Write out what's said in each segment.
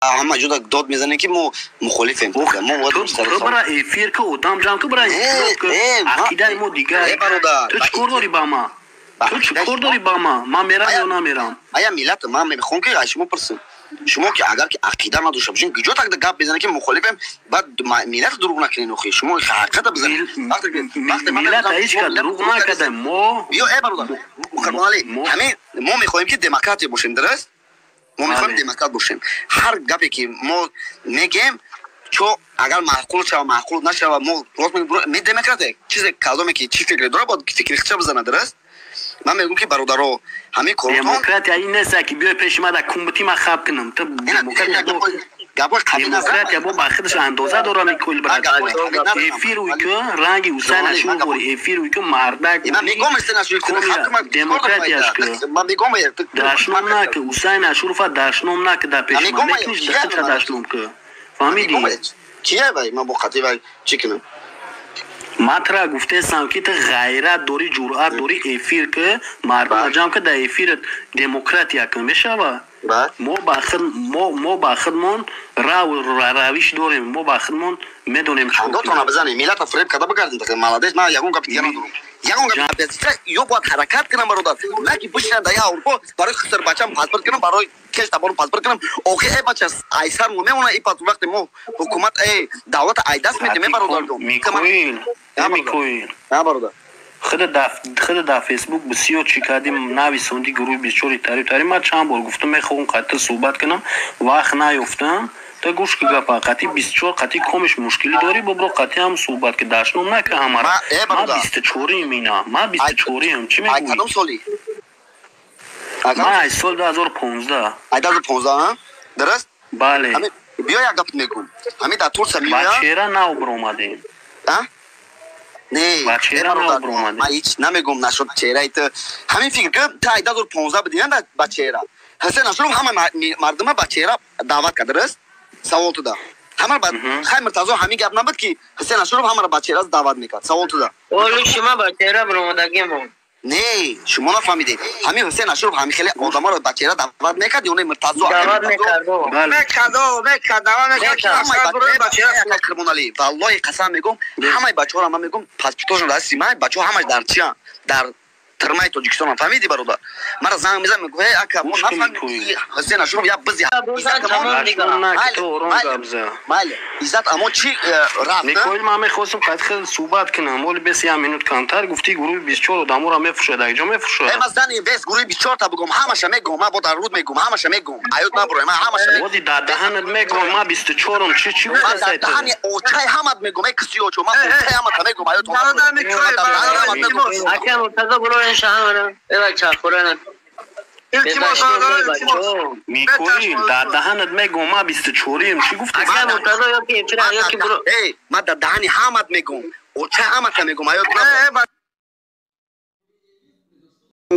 Ҳама ҷода дод мезанем, ки мо мухолифем. Ту бара эфир ки, одам ҷамъ ки, бара ақидаи мо дигар. Ту чӣ кор дорӣ ба ма? Ту чӣ кор дорӣ ба ма? Ман мерам ё намерам? Ая миллат, ман мехоҳам, ки аз шумо пурсам: шумо ки агар ки ақида надошта бошем, куҷо так гап мезанед, ки мухолифем? Баъд миллат дурӯғ накунед охи, шумо ҳақиқата бизанед. Миллата ҳеҷ кас дурӯғ накарда мо. Биё, э бародар Қурбоналӣ, ҳамин мо мехоҳем, ки демократия бошем, дуруст? Мо мехоҳем демократ бошем. Ҳар гапе ки мо мегем, чо агар маъқул шава, маъқул нашава, мо демократе. Чизе кадоме ки чӣ фикре дора, бояд фикри худша бизанад, дуруст? Ман мегӯм, ки бародаро, ҳамин коротон Демократия ин нест, ки биёй пеши ма, да кумбити ма хаб кунам. Ту демократия бо ба худаш андоза дора. Микоил, брат, эфир уйку ранги Ҳусайн Ашуров, эфир уйку мардак демократияш ку дашном наки. Ҳусайн Ашурова дашном наки да пеши ма, мекуниш дихудша дашном ку, фаҳмидӣ? Кия вай? Ман бо қатъи вай чӣ кунам? Ман тура гуфтаестам, ки ту ғайрат дорӣ, ҷуръат дорӣ, эфир ки, мардума ҷамъ ки, дар эфират демократия кун, мешава. Мо ба худмон равиш дорем, мо ба худмон медонем. Хандотона бизанем, миллата фиреб карда бигардем. Молодец, ман ягон гапи дига надорам, ягон гап. Ё бояд ҳаракат кунам, бародар, на ки бишинам дар я Аврупо, барои хиср бачам паспорт кунам, барои кеш таборум паспорт кунам. Охи, э бача, айсар мо мемона и паспорт, вақте мо ҳукумат, э давлата айдаст медем, э бародар. Микоил, Микоил. Бародар. Худа дар Фейсбук бисёр чӣ кардим, нависонди, гурӯҳи бисёри тариф тари. Ман чанд бор гуфтам, мехоҳам қатъи суҳбат кунам, вақт наёфтам. Та гӯш ки гапа, қатъи 24 қатъи комиш мушкилӣ дорӣ, бобро қатъи ҳам суҳбат ки, дашном нака ҳамара. Ман 24-им, ина ман 24-им, чӣ мегӯӣ? Кадом соли? Ман аз соли 2015. Ай 2015, дуруст? Бале. Биё, як гап мегӯм, ҳамин дар Турсия меояд. Ба чеҳра нав биромадем. Не, ба чеҳра нав биромадем. Ман ҳеҷ намегӯм нашуд чеҳраи ту. Ҳамин фикр ки ту ай 2015 будӣ ба чеҳра, Ҳусен Ашуров ҳама мардума ба чеҳра даъват кард, дуруст? Савол туда ҳама хай, Муртазо, ҳамин гап набуд, ки Ҳусен Ашуров ҳамаро ба чеҳра даъват мекард? Савол туда. Оли, шума ба чеҳра биромадагимо. Не, шумо нафаҳмидед. Ҳамин Ҳусен Ашуров ҳамин хеле одамаро ба чеҳра даъват мекард ё не, Муртазо? Даъват мекард. Мекард, мекард, даъват мекард. Қурбоналӣ, валлоҳи қасам мегӯм, ҳамаи бачаҳоро ман мегӯм, паспортошон дасти ман, бачаҳо ҳамаш дар чиян? Дар тирмаи Тоҷикистонам. Фаҳмидӣ, бародар? Мара занг мезан, мегӯ: «Э ака, мо нафаҳмидем, Ҳусен Ашуров як бизи». Майли, Иззат, амо чӣ рафт? Микоил, ман мехостам қатъи суҳбат кунам, оли бес як минут камтар. Гуфтӣ, гурӯҳи 24 одаморо мефурӯшад, акҷо мефурӯшад? Э, ман зани бес гурӯҳи 24-та бигӯм, ҳамаша мегӯм, ман бо дар руд мегӯм, ҳамаша мегӯм, аёд набурай, ман ҳамаша. Оди дар даҳанат мегӯм, ман 24-ум, чӣ чӣ? Ман дар даҳани очаи ҳамат мегӯм, э киси очо, ман очаи ҳамата мегӯм, аёд. Ака Муртазо, буро шаҳра, эва чахурана. Илтимос, бародарон, илтимос. Микоил, дар даҳанат мегӯм, ман 24-им, чӣ гуфтӣ? Ака Муртазо, ёки эфира, ёки буро. Ман дар даҳани ҳамат мегӯм, очаи ҳамата мегӯм, аёд.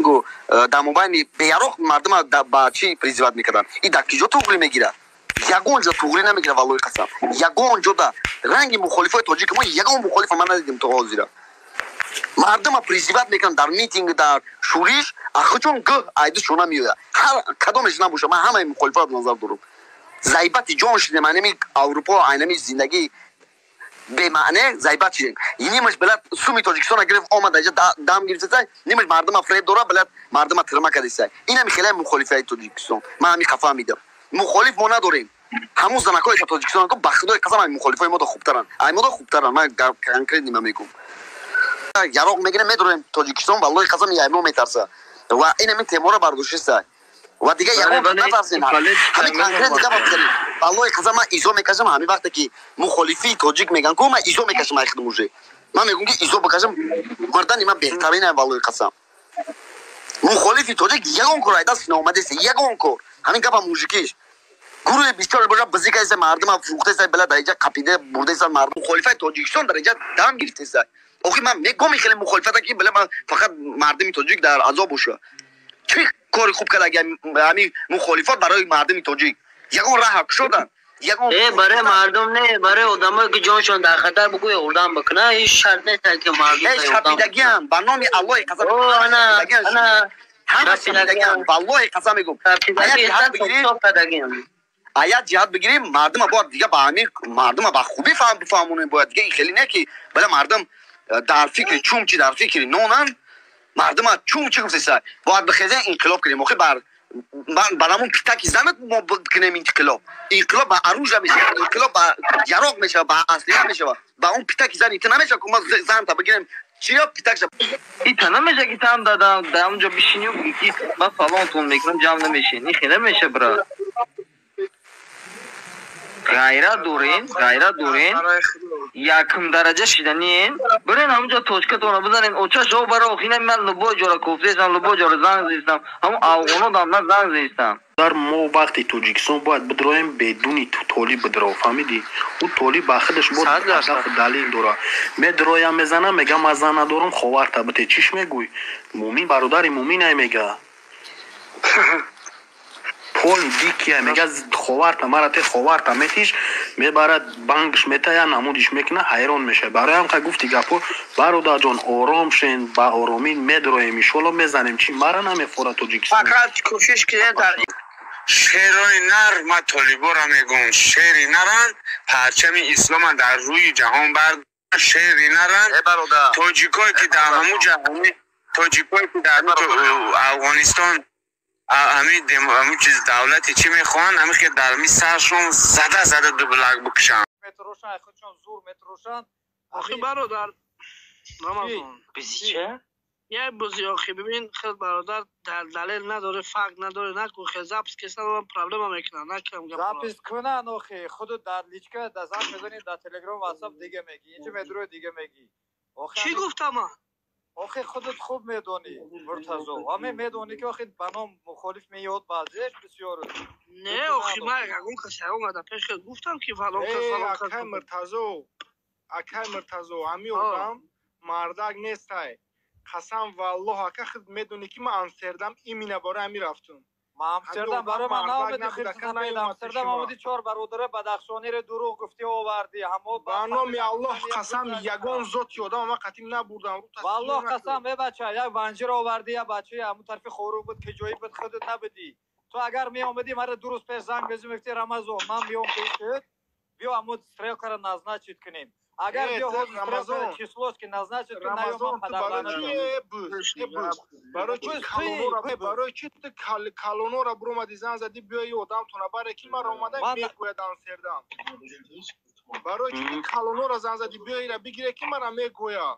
Гу дар мобайни беяроқ мардума ба чӣ призывать мекарданд? И дар киҷо туғрӣ мегирад? Ягон ҷо туғрӣ намегирад, валлоҳи қасам, ягон ҷо да ранги мухолифои тоҷики мо ягон мухолифа ман надидем то ҳозира. Мардума призывать мекунанд дар митинг, дар шӯриш, ахчун гӯ айду шона меояд. Ҳар кадомеш набоша, ман ҳамаи мухолифаро назар дорам. Зайбати ҷон шидем, айнами Аврупо, айнами зиндагӣ бемаъне зайбат шидем. Нимаш билад суми Тоҷикистона гирифт, омад аҷа, дам гирифтасай, нимаш мардума фиреб дора, билад мардума тирма кардисай. Инами хеле мухолифаи Тоҷикистон, ман ҳами хафа мидам. Мухолиф мо надорем. Ҳамун занакое ка Тоҷикистон, ба худои қасам, ай мухолифои мода хубтаранд, ай мода хубтаранд. Ман конкретно ма мегӯм, яроқ мегирем, медорем Тоҷикистон, валлоҳи қасам, яймо метарса ва инами темора бардошиста ва дига ягон натарсем. Ҳамин конкретно гапа бизанем, валлоҳи қасам, ман изо мекашам. Ҳамин вақте ки мухолифии тоҷик меган ку, ман изо мекашам ай худам уже. Ман мегӯм, ки изо бикашам, мардани ман беҳтарина, валлоҳи қасам. Мухолифи тоҷик ягон кор айдаст наомадест, ягон кор. Ҳамин гапа мужикиш. Гурӯҳи 24 боша, бизикаеса, мардума фурӯхтеса, била дар иҷа қапида бурдеса мардум. Мухолифаи Тоҷикистон дар иҷа дам гирифтеса. Охи, ман мегӯм, хеле мухолифата ки била ман фақат мардуми тоҷик дар азоб боша. Чӣ кори хуб карда ҳамин мухолифот барои мардуми тоҷик? Ягон раҳа кушоданд? Ягон Э, барои мардум не, барои одамое ки ҷоншон дар хатар, бугӯ ёрдам бикуна. Ҳеҷ шарт нест, ки мардум Э, шапидагиам, ба номи Аллоҳи қасам, ҳама шапидагиам, валлоҳи қасам мегӯм. А як ҷиҳат бигирем, мардума бояд дига ба ҳамин мардума ба хубӣ фаҳм бифаҳмонем. Бояд дига ин хеле не ки бала мардум дар фикри чумчи, дар фикри нонанд. Мардума чумчи гуфтеса, бояд бихезем, инқилоб кунем. Охи бар бар ҳамон питаки занат мо бикунем инқилоб. Инқилоб ба оружие мешавад, инқилоб ба яроқ мешавад, ба аслиҳа мешавад. Ба он питаки зани ту намешавад ки мо занта бигирем чия питакша. Ита намеша ки там дадам дар онҷо бишинӣ бигӣ ки ман фалонтон мекунам, ҷамъ намешин. Ин хеле меша, бра. Ғайрат дорен, ғайрат дорен, якум дараҷа шиданиен. Бирен ҳамунҷо точкатонро бизанен. Оча шо бара охина ман любой ҷора кофтесам, любой ҷора занг зистам. Ҳамун афғоно дам ман занг зистам. Дар мо вақти Тоҷикистон бояд бидроем, бедуни толиб бидро, фаҳмидӣ? Ӯ толиб ба худаш бо ҳадаф далил дора. Медроям, мезанам, мегам ман зан надорам, ховарта бите. Чиш мегӯй? Мумин бародари муминай мега. Поли дикия мега, ховарта мара те, ховарта метиш, мебарад бангш метая, намудиш мекуна, ҳайрон мешавад. Барои ҳам ка гуфти гапо, бародарҷон, ором шен, ба оромӣ медроем, иншолло мезанем. Чи мара намефора Тоҷикистон? Фақат кӯшиш кунед дар шерои нар. Ма толибора мегӯм, шери наранд, парчами ислома дар рӯи ҷаҳон бар, шери наранд. Тоҷикое ки дар ҳамун ҷаҳони, тоҷикое ки дар Афғонистон ҳамин чиз давлати чӣ мехоҳанд, ҳамин ки дар ми саршон зада зада дублак бикушанд. Метрошанд, худшон зур метрошанд. Охи бародар Рамазон, Бизича? Як бози охи бибин, хел бародар дар далел надоре, факт надоре, наку хел запись кесан, проблема мекунад, накунам гап. Запись кунан охи, худу дар личка да занг мезанӣ, дар Телеграм, Ватсап дига мегӣ, инҷо медурӯи дига мегӣ. Чӣ гуфтам ман? Охи худат хуб медонӣ, Муртазо. Ҳаме медонӣ ки охи ба ном мухолиф меёд баъзеш бисёр. Не, охи ман ягон кас ягон ада пеш гуфтам ки фалон кас фалон кас. Акай Муртазо, акай Муртазо, ҳами одам мардак нестай. Қасам валлоҳ, ака, худ медонӣ ки ман Амстердам имина бораи ҳами рафтум. Ман Амстердам барои ман наомадӣ, хирси Амстердам омадӣ, чор бародари бадахшониро дурӯғ гуфтӣ овардӣ. Ҳамо ба номи Аллоҳ қасам, ягон зоти одам ман қатим набурдам. Валлоҳ қасам, э бача, як ванҷир овардӣ, як бачаи ҳамун тарафи Хоруғ буд, ки ҷои буд, худат набудӣ. Ту агар меомадӣ, мара 2 рӯз пеш занг мезадӣ, мегуфтӣ Рамазон, ман меом пешит, биё ҳамун стрелкаро назначить кунем. Агар биё ҳозир стрелкаро числош ки назначить кун, наёмам падарлана. Барои чи ту калонора буромадӣ, занг задӣ, биёи одамтона баре ки мара омада мегӯяд Амстердам. Барои чи ту калонора занг задӣ, биёира бигире ки мара мегӯяд?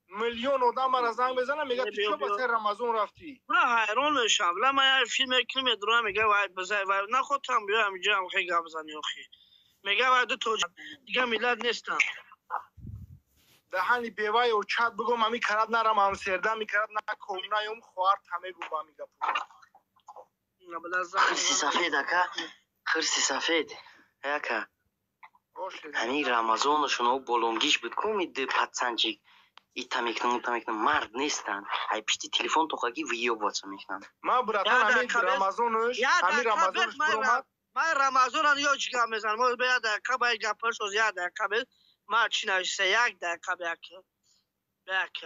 Миллион одам мара занг мезанад, мегӯяд ту чо ба сари Рамазон рафтӣ? Ман ҳайрон мешавам. Ла ман як филм мекунем, медурам, мега вай бизай вай нахотам биё ҳаминҷо ҳам хел гап зани охи. Мега вай ду тоҷик дига миллат нестанд. Даҳани бевай очат бигӯм, ами карат нарам Амстердам, ми карат наком наём, хоҳар тамегӯ ба ами гапо. Хирси сафед ака, хирси сафед ака. Ҳамин Рамазонашон болонгиш буд ку ми ду пацанчик ита мекунам, ута мекунам, мард нестанд. Ай пишти телефон тоқаги выёбываться мекунанд. Ман братан, ҳамин Рамазонаш, ҳамин Рамазонаш буромад. Ман Рамазонан ё чӣ гап мезанам? Мо як дақиқа ба гапаш оз, як дақиқа бе. Ман чӣ нависта, як дақиқа бе ака. Як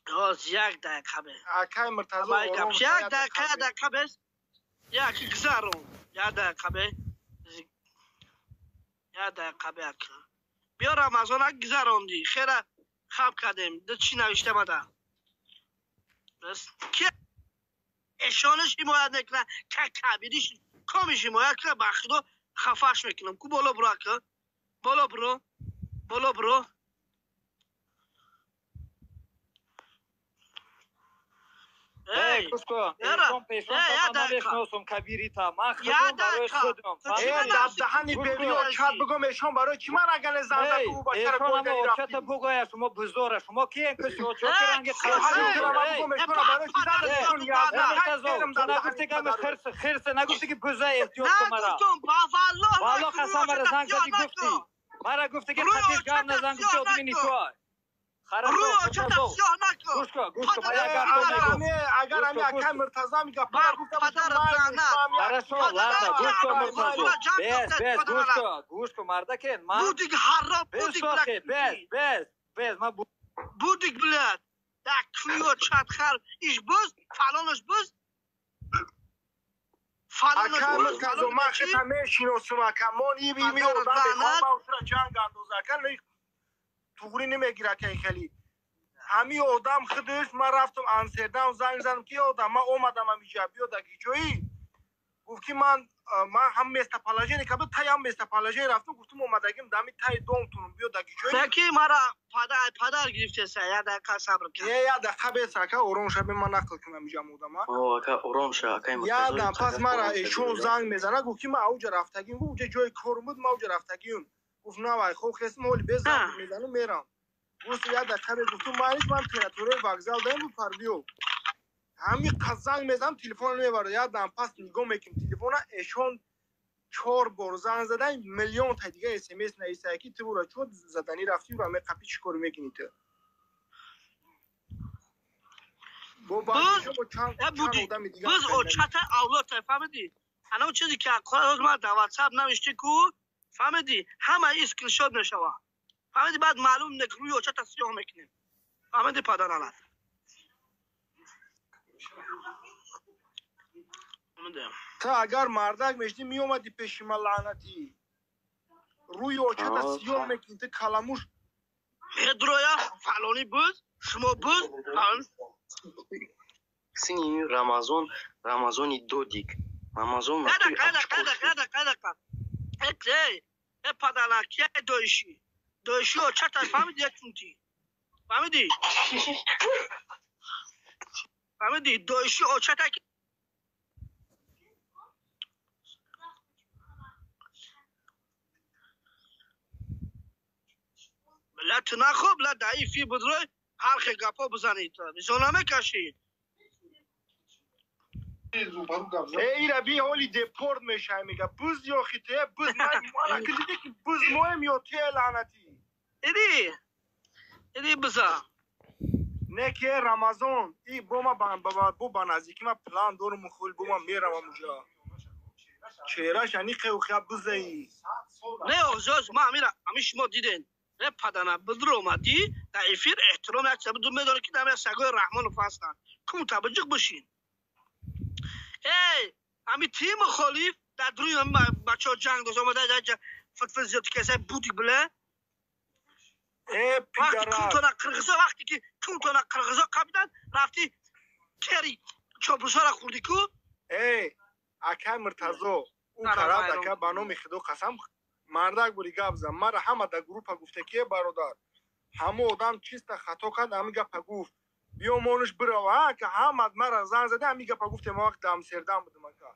ҳоз як дақиқа бе. Акай Муртазо, як дақиқа, як дақиқа бе. Як гузарон. Як дақиқа бе. Як дақиқа бе ака. Биё Рамазона гузаронди. Хера хаб кардем. Ду чӣ навишта мада? Бас ки эшонаш ҳимоят мекунад, ка кабириш комиш ҳимоят кунад, ба худо хафаш мекунам. Ку боло буро ака. Боло буро. Боло буро. Эй, мешиносум кабирита. Ман худам барои худам. Э, дар даҳани беви очат бигӯм, эшон барои чӣ ман агане зан зад ӯ бачара гойдани рафтӣ? Очата бугоя, шумо бузора, шумо киен куси оча ранги нагуфти ки хирсе, нагуфти ки буза эҳтиёт кун мара. Нагуфтум, ба валлоҳ. Валлоҳ қасам, мара занг задӣ, гуфтӣ. Мара гуфти ки қатиш гап назан, гуфти одами нитоай. Рӯи очата сиёҳ накун. Гӯш кун, гӯш кун, ман як гап мегӯям. Агар ами акай Муртазо ами гапа гуфта бошам, Хорошо, ладно, гӯш кун, Муртазо. Бес, бес, гӯш кун, гӯш кун, мардакен, ман Будик ҳаром, будик. Бес, бес, бес, ман будик, блядь. Так куё чатхар иш буз, фалонаш буз. Ака Муртазо, ман хита мешиносум, ака. Мон ими одам мехоҳам ман ҷанг андоза, ака. Туғри намегира, ака, хеле. Ҳами одам худаш, ман рафтам Амстердам, занг задам ки одам, ман омадам ҳамиҷа, биё даги ҷоӣ. Гуфт ки ман ҳам местоположение кабуд, тай ҳам местоположение рафтам, гуфтам омадагим дами тай домтунам, биё даги ҷоӣ. Ки мара падар гирифтеса, як дақиқа сабр кун. Не, як дақиқа бес, ака, ором ша, ман нақл кунам иҷа одама. О, ака, ором ша, ака. Як дам пас мара эшон занг мезана, гуфт ки ман ауҷа рафтагим, гуфт уҷа ҷои корм буд, ман ауҷа рафтагим. Гуфт на вай, хоб хестм, ҳоли без занг мезанам, мерам. Гуфт як дақиқа бес, гуфтум ман ман территорияи вокзал даем, бупар биё. Ҳами занг мезанам, телефона мебарад. Як дам пас нигоҳ мекунем телефона, эшон 4 бор занг задан, миллион та дига смс нависае ки ту ура чун заданӣ рафтӣ, ура меқапӣ, чӣ кор мекунӣ ту? Буз очата авлота, фаҳмидӣ? Ана чизе ки рӯз ман дар ватсап навиштӣ ку, фаҳмидӣ? Ҳама ин скриншот мешава. Фаҳмидӣ? Баъд маълум не рӯи очата сиёҳ мекунем. Фаҳмидӣ, паданалат? Та агар мардак мешдӣ, меомадӣ пеши ман, лаънатӣ. Рӯи очата сиёҳ мекунӣ, ту каламуш. Медроя фалонӣ буд, шумо буд. Сини Рамазон, Рамазони додик. Рамазон. Дақиқа. Э, падара, кия доиши? Доиши очата, фаҳмидӣ, як тунти. Фаҳмидӣ? Фаҳмидӣ? Доиши очата. Ла ту нахоб, ла даифи будрой, ҳар хел гапҳо бизанӣ, мисол намекашӣ. Э, ира би ҳоли депорт мешавӣ, мега буз ё хите буз, мана ки диди ки буз моем ё те, лаънатӣ. Иди, иди биза. Не ки Рамазон, и бо ма бо ба наздикӣ ма план дорум, хул бо ма меравам уҷа. Чеҳраш ани қеухя бузаи. Не, озоз, ма амира, ами шумо диден. Не, падана, бидро омадӣ дар эфир, эҳтиром як саб медонӣ ки дар сагои Раҳмонов ҳастанд. Кум табаҷуқ бишин. Эй, ами ти мухолиф дар дуруи бачаҳо ҷанг дошт, омада фатфат зиёд касай буди биле. Э, пидара. Қирғизо, вақте ки кумтона қирғизо қабидан, рафти тери чопусора хӯрдӣ ку? Эй, акай Муртазо, ӯ карад, ака, ба номи Худо қасам, мардак бури гап зан. Мара ҳама дар группа гуфта ки бародар, ҳама одам чиста хато кард, ҳами гапа гуфт, биё монуш бирав, ака. Ҳама мара занг зада, ҳами гапа гуфте. Ма вақт Амстердам будам, ака,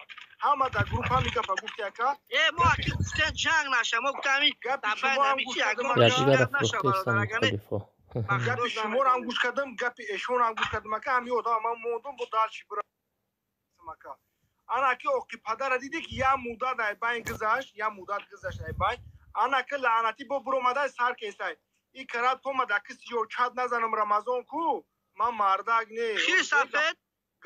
ҳама дар группа ҳами гапа гуфте, ака. Э, мо аки гуфтем ҷанг наша, мо гуфтем ҳами гапи шуморо ҳам гӯш кардам, гапи эшонро ҳам гӯш кардам, ака. Ҳами одам ман мондум, бо дальше бирам, ака. Ана ки оқи падара диде ки як муддат ай байн гузашт, як муддат гузашт ай байн, ана ки лаънатӣ бо буромадай сар кесай и карат помада ки сиёчат назанам. Рамазон ку, ман мардак не. Хи сафед,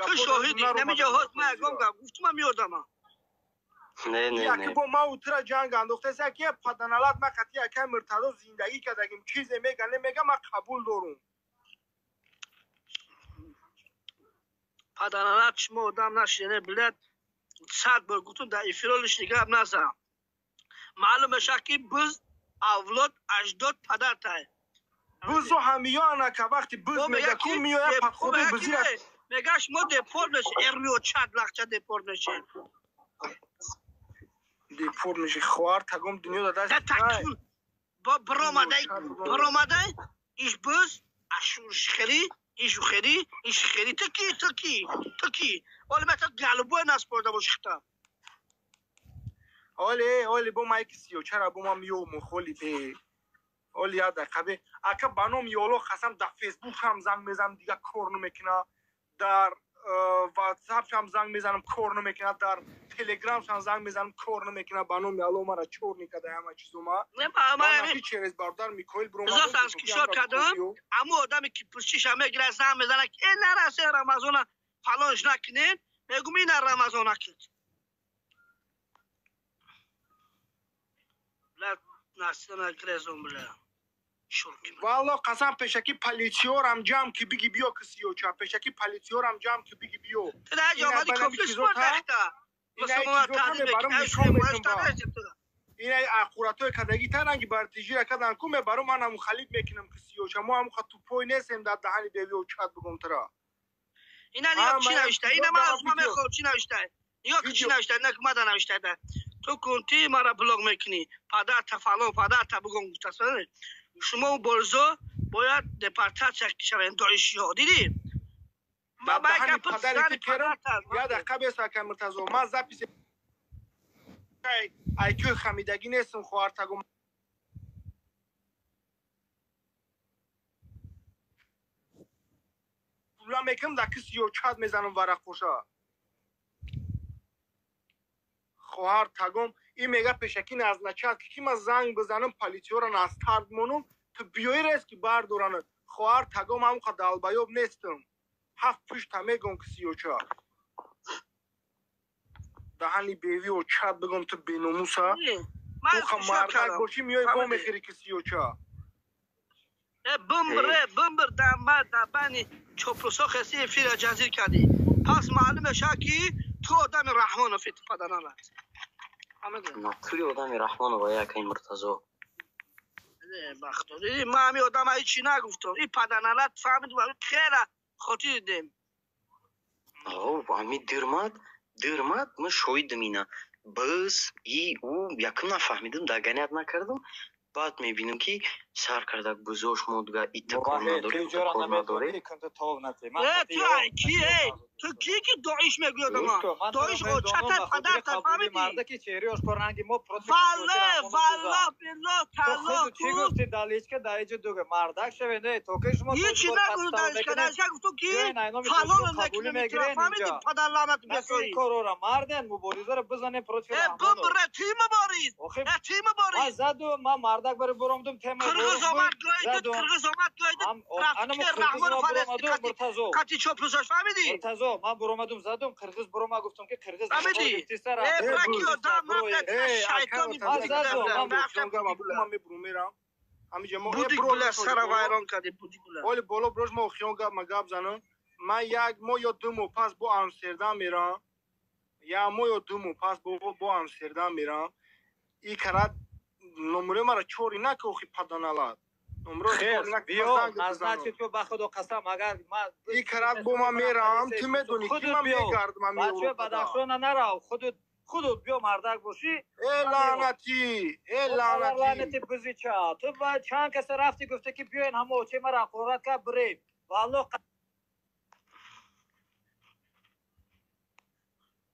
ту шоҳиди намиҷа ҳоз ман ягон гап гуфтум, ман меёдама. Не, не, не. Бо ма утра ҷанг андохтеса ки паданалат, ма қати акай Муртазо зиндагӣ кардагим, чизе мега немега, ман қабул дорум. Паданалат, шумо одам нашине, билет, 100 бор гуфтум, дар эфиро лишний гап назан. Маълум мешавад ки буз авлод аҷдод падартай. Бузу ҳамиё, анака вақти буз мега ку миёя падходи бузира. Мега шумо депорт мешед, эрмиё чад лахча депорт мешед. Депорт меши, хоҳар тагом дунё дадаст. Биромадай, биромадай, иш буз ашуршхери, ишу хери, иш хери, ту ки, ту ки, ту ки? Оли мета галубой наспорда бошихта. Оле, оле, бо майки сиёчара бо ман миёму холи бе. Оли як дақиқа бе. Ака, ба номи Оллоҳ қасам, дар Фейсбук ҳам занг мезанам, дига кор намекуна. Дар Ватсап ҳам занг мезанам, кор намекуна. Дар Телеграм ҳам занг мезанам, кор намекуна. Ба номи Аллоҳ, мара чор никада ҳама чизума. Через бародар Микоил Бизосан скриншот кардам. Аммо одаме ки пушиша мегирад, занг мезанад ки э, нарасе Рамазона фалонш накунед, мегум ина Рамазона кид. Насина крезум бля. Валло қасам, пешаки полисиёрам ҷамъ ки биги биё ки сиёча, пешаки полисиёрам ҷамъ ки биги биё. Омади кофи спорт дахта. Мусулмон таҳдид мекунад. Инай ақуратҳои кадагӣ таранги бар тижира кадан ку мебарам, ман ҳаму халиб мекунам ки сиёча. Мо ҳаму тупой нестем дар даҳани бевиё чат бигум тра. Ина нигоҳ чӣ навишта? Ина ман аз ма мехоҳам чӣ навишта? Нигоҳ чӣ навишта? Ина мада навишта. Ту кунти мара блог мекунӣ. Падарта фалон, падарта бигум гуфтааст. Шумо борзо бояд депортатсия шавем доишиҳо. Дидӣ? Ма ба падари керам я дақиқа бес ака Муртазо. Ман запис айкӯи хамидагӣ нестам хоҳартагум. Пула мекунам дар киси ё чат мезанам вараққоша. Хоҳар тагом ин мега пешакӣ назначат ки ман занг бизанам полисиёро настард монам ту биёи рез ки бардоранад. Хоҳар тагом ҳамқа далбаёб нестам. Ҳафт пушта мегӯм ки сиёча. Даҳани бевио чат бигӯм ту беномуса. Туха мардак бошӣ миёи во мехӯрӣ ки сиёча. Бимбир, бимбир дар байни чоплусо хеси эфира ҷазир кардӣ. Пас маълум мешавад ки ту одами Раҳмонов ту паданалат. Натури одами Раҳмонова якай Муртазо. Бахто. Ман ҳами одама ҳеҷ нагуфтам. И паданалат фаҳмид хела хотир дидем. Ами дирмад ман шоҳидам ина. Биз и ӯ якум нафаҳмидам, даганят накардам. Баъд мебинам ки сар карда бузош модга ита кор надорӣ, кор надорӣ. Ту ки ту ки ки доиш мегӯяд ма? Доиш очата падарта фаҳмидӣ? Мардаки чеҳраи ошкор ранги мо против Валле, валло, билло, талло. Чӣ гуфти даличка дар иҷо дуга мардак шавед, не, то ки шумо ҳеҷ нагуфту даличка, даличка гуфту ки фалон накунем, фаҳмидӣ падар лаънат бесоӣ. Корора марден муборизаро бизанем против Раҳмонов. Бибре, ти мубориз, ти мубориз. Ман заду, ман мардак бари буромдум тема. Қирғиз омад гӯйдид, қирғиз омад гӯйдид. Рафти Раҳмонов қати чоплусош фаҳмидӣ? Муртазо, ман буромадум задум, қирғиз бурома гуфтум ки қирғиз фаҳмидӣ? Браки одам, шайтони буди гула сара вайрон кардӣ, буди гула. Оли боло брош мо хиён гап ма гап занам. Ман як моҳ ё ду моҳ пас бо Амстердам мерам. Як моҳ ё ду моҳ пас бо Амстердам мерам. И карат номерои мара чори нака охи паданалат. Биё, назначит ку ба худо қасам агар ман и карат бо ман мерам, ту медонӣ ки ман мегардам. Бачаи Бадахшона нарав, худут худут биё мардак бошӣ. Э лаънатӣ, э лаънатӣ. Лаънати бузича. Ту ба чанд каса рафтӣ гуфта ки биёен ҳама очаи мара ҳақорат кард бирем. Валлоҳ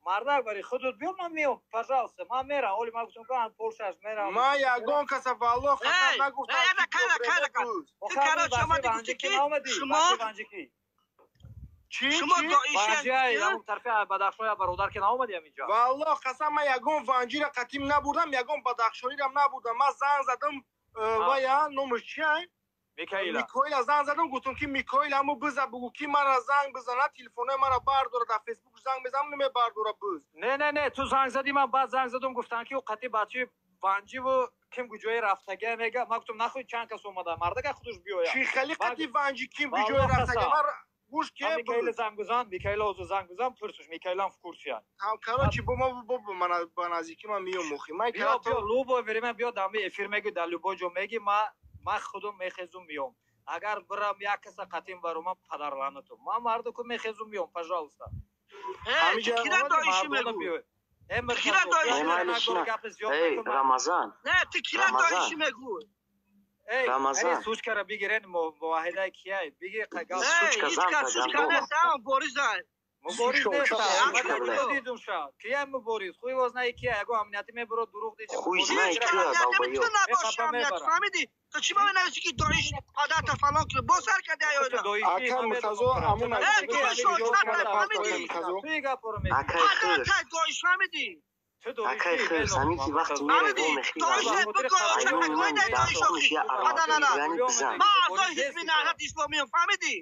мардак бари худут биё ман меом, пожалуйста, ман мерам. Оли ман гуфтам ки Полшаш мерам. Ман ягон каса валлоҳ қасам нагуфтам. Ту короче омадӣ гуфтӣ ки шумо Шумо доиши тарафи Бадахшоя бародар ки наомадӣ ҳаминҷо. Валлоҳ қасам ман ягон ванҷира қатим набурдам, ягон бадахшонирам набурдам. Ман занг задам вая номаш чия? Микаила. Микоила занг задам, гуфтам ки Микоил ҳаму биза бугу ки мара занг бизана, телефонои мара бардора, дар Фейсбук занг мезанам намебардора биз. Не, не, не, ту занг задӣ, ман баъд занг задам, гуфтам ки ӯ қати бачаи ванҷиву ким куҷое рафтага мега. Ман гуфтам нахуй чанд кас омада, мардака худаш биёя. Чи хеле қати ванҷи ким куҷое рафтага? Ман гӯш ке Микаила занг бизан, Микаила ҳозир занг бизан, пурсуш, Микаилам в курсе. Короче, бо ма бо ба наздикӣ ман миём охи. Ман биё, биё, любой время биё, дар эфир меги, дар любой ҷо меги, ман худум мехезум миём. Агар бирам як каса қатим баромам падарланатум. Ман мардуку мехезум миём, пожалуйста. Кира доиши мегӯ? Кира доиши мегӯ? Рамазан. Не, ту кира доиши мегӯ? Рамазан. Сучкара бигирен мувоҳидаи кияй. Биги қагал. Сучка занг сучка нест, ам Боризай. Мубориз нест. Дидум ша. Кияй Мубориз? Хуй его знает кияй. Яго амнияти мебурад дуруғ диҷа. Хуй знает кия, долбоёб. Фаҳмидӣ? Ту чӣ ба менависӣ ки доиш падарта фалон кунад? Боз сар кардӣ аёда. Ака Муртазо ҳамун Падарта доиш фаҳмидӣ? Акай хирс, ҳамин ки вақти мере во мехӯрӣ, бизан. Ман аъзои ҳизби Наҳзати Исломиям, фаҳмидӣ?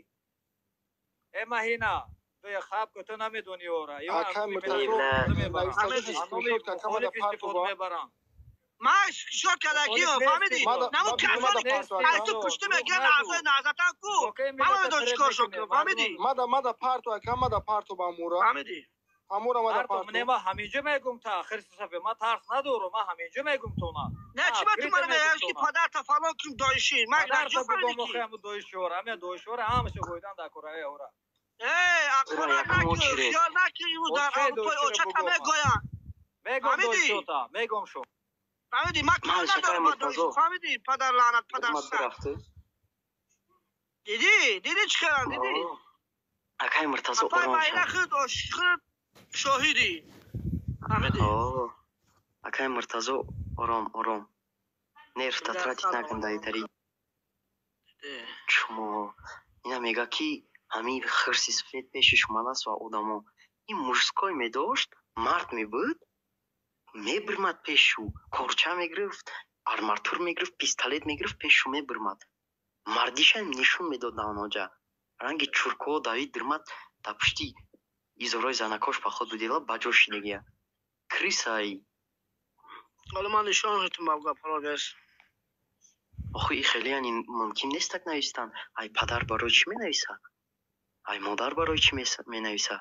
Э маҳина, хаб ку ту намедонӣ ора. Ака Муртазо мебарам. Ман шод кардагиам, фаҳмидӣ? Намун касоне аз ту пушти мегиранд аъзои Наҳзатан ку. Ман намедонам чӣ кор шо кунам, фаҳмидӣ? Мада мада парту ака, мада парту ба мура. Фаҳмидӣ? Ҳамура мада. Не, ма ҳаминҷо мегум та хирси сафед, ман тарс надорам, ман ҳаминҷо мегум тона. Не, чӣ ба ту мара мегӯяш, ки падарта фалон ким доиши? Ман ҷо фаҳмидӣ? Ҳаму доишиора, ҳамя доишиора, ҳамаша гӯйдан дар кораи ора. Э, ақлона накӣ, хиёл накӣ, имрӯз дар Аврупои очата мегӯянд. Мегом доишиота, мегом шо. Фаҳмидӣ? Ман кор надорам ба доиши, фаҳмидӣ? Падар лаънат, падар саг. Дидӣ? Дидӣ, чӣ кардам, дидӣ? Акай Муртазо. Апай майра худ худ шоҳидӣ. Фаҳмидӣ? Акай Муртазо, ором, ором. Нерв та тратить накун даитари. Шумо ина мега, ки ҳамин хирси сафед пеши шумадаст ва одамо. Ин мужской медошт, мард мебуд, мебирмад пешу, корча мегирифт, арматур мегирифт, пистолет мегирифт, пешу мебирмад. Мардиша нишон медод на оноҷа. Ранги чурко давид, дирмад, дар пушти изорои занакош па худ будела, ба ҷо шидагия. Крысай. Ҳоло ман нишон метум ба гапҳоро бес. Охи, и хеле яъне мумкин нест так навистан. Ай падар барои чӣ менависа? Ай модар барои чӣ менависа?